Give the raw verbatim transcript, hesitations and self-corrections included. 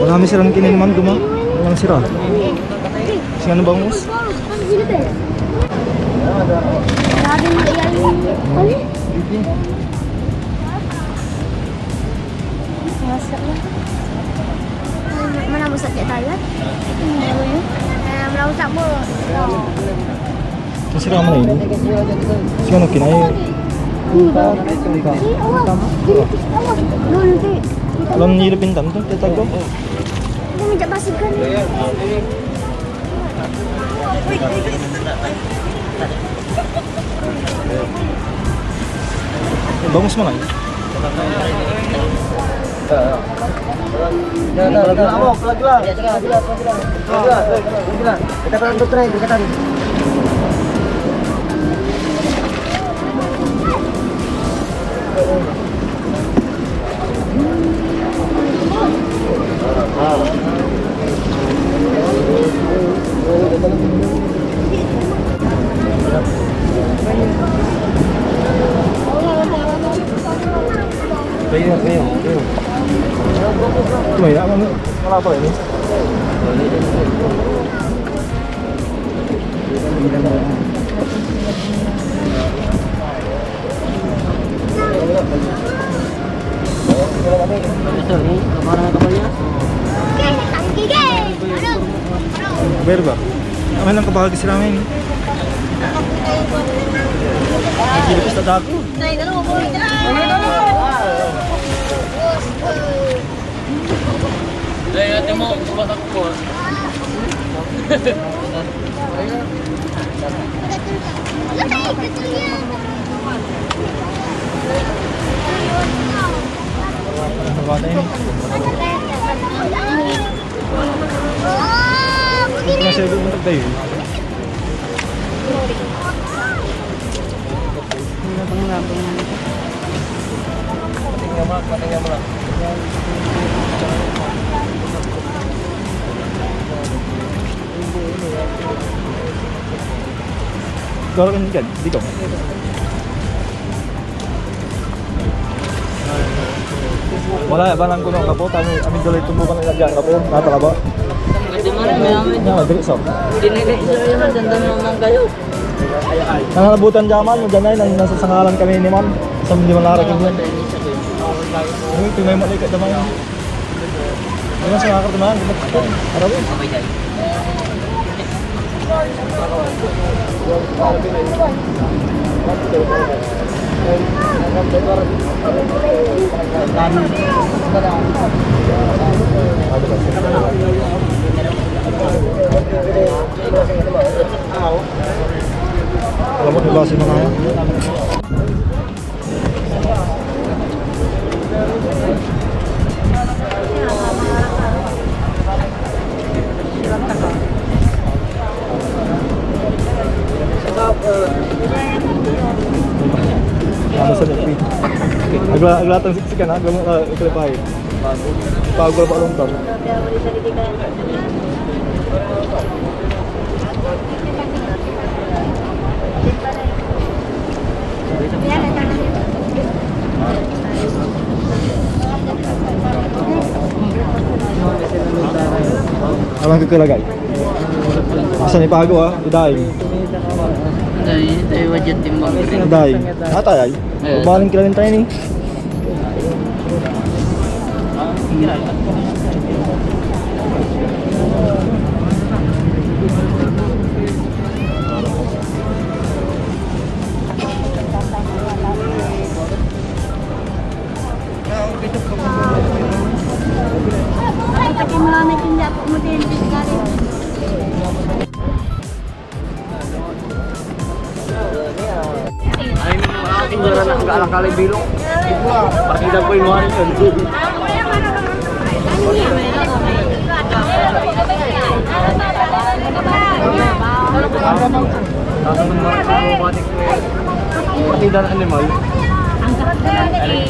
Wala mi siran kinainuman, duma. Wala sira. Singa no bangus? Manamusak ya tayo? Eh, manamusak mo. Kasi ka naman eh. Kasi ano, kinay. Lon, nilipin tanto, tetago. Hindi, medyo basig ka na. Bangus mo na. Plug lang mo, plug lang. Plug lang, plug lang. Plug lang, plug lang. Ikatan to, try, ikatan. Kayo, kayo, kayo. May ako, wala pa rin. Berba. Aman lang kabahagi sila ngayon. Ay, silipis na dako. Ay, ate mo, basak ko. Hindi na siya lumutag tayo. Patingin mo, patingin mo lang. Garo kan dyan, dito. Wala, balang ko nung kapo, kami, kami dalay tumbukan na dyan, kapo, natalaba. Hindi mo rin, may amin. Nga, madali, so. Hindi na kayo, sir, yung maganda naman kayo. Nananabutan dia man, no, dia nay, nan-, nasasangalan kami ni Ma'am. Sa di man larak yun. Uy, tingnan mo, like, damang. Ano sa mga kartunan? Araw, eh. Alam mo, diba, si mga yan? Ano sa Netflix? Agla-, aglatang siksik ka na, agla-, ah, ikalipay. Pagod pa along tao. Alam ko kalagay. Asan ipago, ah? Idaing. Ay, ay, wadya timbang. Idaing. Atay ay. Eh. Baling kilawin tayo ni. Ay, mga aking dara na, ang alakali bilong. Partida ko yung mga yun. Partida ng animal. Ang ganda eh.